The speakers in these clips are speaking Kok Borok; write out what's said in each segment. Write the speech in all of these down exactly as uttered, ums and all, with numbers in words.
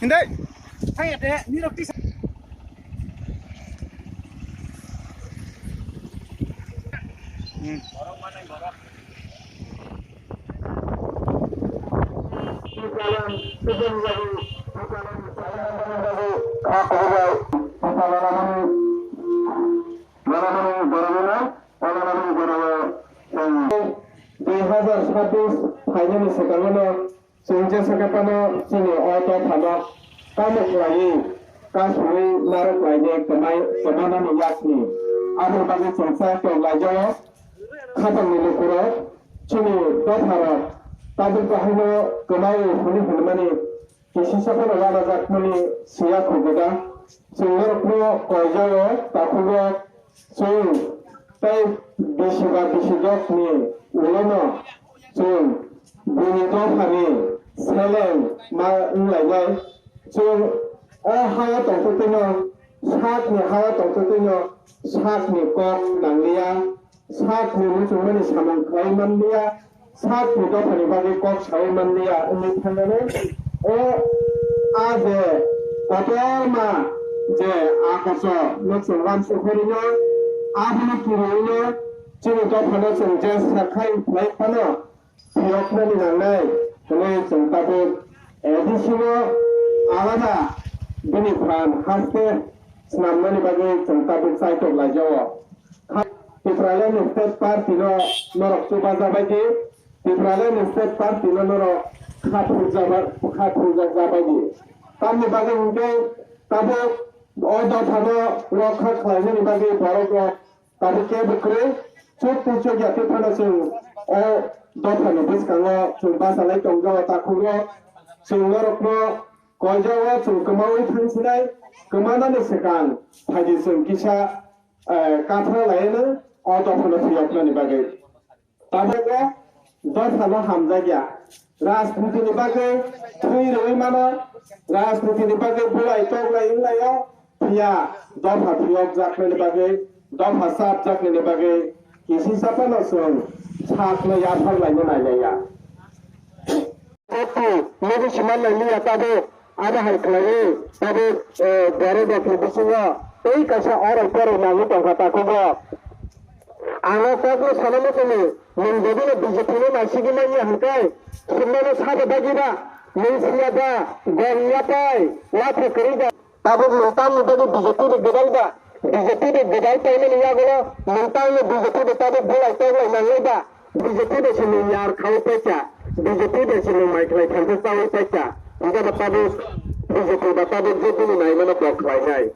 Dei. Hai ate, nirok tisa. Hmm. Dui hazar sabbish phainani swkango no chwng jesa khe phano chini o dophano tamo khlaiwi kasui narwk lainai kwmai kwmanani yakni. Aboni bagwi chwng cha tong laijao khatangni lukurok chini dopharok tabuk bahaino kwmai hwnwi hwnmani. Kisi saphano wanajakmani siya khugwda. Chwng norokno koijao takhukgo chwng tei bisiba bisidokni ulono chwng bini dophani seleng ma wnglainai. Chwng o hao tongtwtwino sakni hao tongtwtwino sakni kok nangliya. Sakni muchungmani samung khlai manliya, sakni dophani bagwi kok saui manliya wngwi thangnani. O a je kotorma je akaso muchung lamsokhorino, abono kiriwino chini dophano chwng je sakhai khlai phano phiyoknani nangnai hwnwi chwng tabuk A D C no alada bini phan haste snamnani bagwi chwng tabuk chaitok laijao. Tipraland State Party no norok chubajabaidi, Tipraland State Party no norok kha phurjaba-, kha phurjakjabaidi. Tamni bagwi hwnkhe tabuk o dophano rokha khlainani bagwi borok rok tabuk kebo kwrwi chuk tei chuk ya tei phano chwng o dophani bwskango chwng bachalai tongjao takhugo. Chwng norokno koijao chwng kwmaui thangsinai, kwmanani swkang phaidi chwng kisa eh, kathra laino o dophano phiyoknani bagwi. Tabukbo dophano hamjakya. Rajnitini bagwi thwi rwui mano, rajnitini bagwi bulai toklai wnglaio, phiya dopha phiyokjaknani bagwi, dopha chapjaknani bagwi kisi saphano chwng sakno yapharlaino nailaiya. Tei nugwi sima nangya tabuk, abo hai khlaiwi tabuk, eh, borok rokni bisingo tei kaisa oroi poroi nangwi tongkha takhugo. Ang o kokno sana muchungwi, nwng jodi no B J P no naisingwi manya hwnkhe, sumano sabo bagwi ba, nwng siya ba, gong yapai, watha kwrwi ba. Tabuk nwng tamni bagwi B J P bai gwdal ba, B J P bai gwdal paimani yagulo nwng tamni B J P bai tabuk bulai toklai nangwi ba, B J P bai se nwng yar khaui paikha, B J P bai se nwng mai khlai thansa chaui paikha, hwnkhe bo tabuk B J P ba tabuk je bini naimano kok khlainai.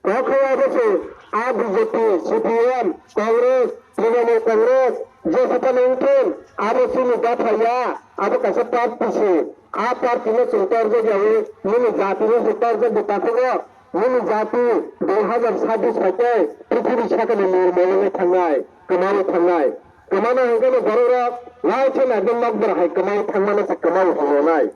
Kok khlai abo se a B J P, C P M, Congress, Trinamool Congress, jesa phano wngthun, abo chini dopha ya, abo kaisa party se. A party no chwng torjak yawi, nini jati no se torjak di takhugo, nini jati dui hazar sabbish phaikhe prithibi sakani nirmol wngwi thangnai, kwmawi thangnai. Kwmana hwnkhe no borok rok lai khe nai nok bwrwi hai kwmawi thangmano se kwmawi hwnwi nai.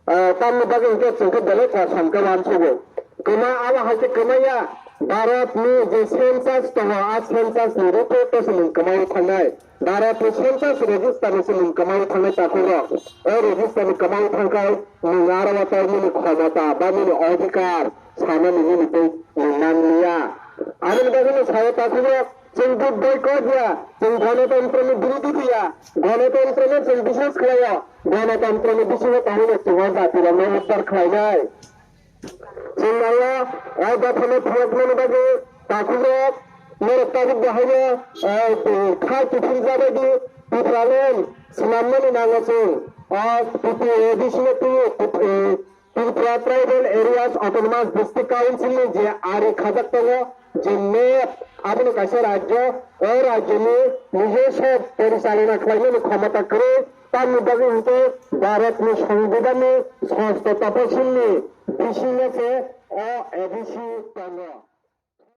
Ah, tamni bagwi hwnkhe chwng khe belai kha samkhe uansugo. Kwma abo hai khe kwmaya, Bharat ni je census tongo, a census ni report o se nwng kwmawi thangnai. Bharat ni census register ni se nwng kwmawi thangnai takhukrok. O register ni kwmawi thangkhai nwng aro o tei nini khomota ba nini odhikar sanani nini tei nwng nangliya. Aboni bagwi no sao takhukrok, chwng vote boycott ya, chwng ganatantro ni birodhi ya, ganatantro no chwng biswas khlaio, ganatantro ni bisingo kahino chwng o jati rok no uddar khlainai. Chwng naio, o dophano phiyoknani bagwi takhukrok norok tabuk bahaino, eh, khai kiphiljabaidi Tipraland swnammani nango chwng. O T T A D C no twiwi, eh, Tripura Tribal Areas Autonomous District Council ni je ari khajak tongo, je map, abono kaisa rajyo, o rajyoni nijoswo porichalona khlaimani khomota kwrwi, tamni bagwi hwnkhe Bharatni Songbidanni sosto tapasilni bisingo se o A D C tongo.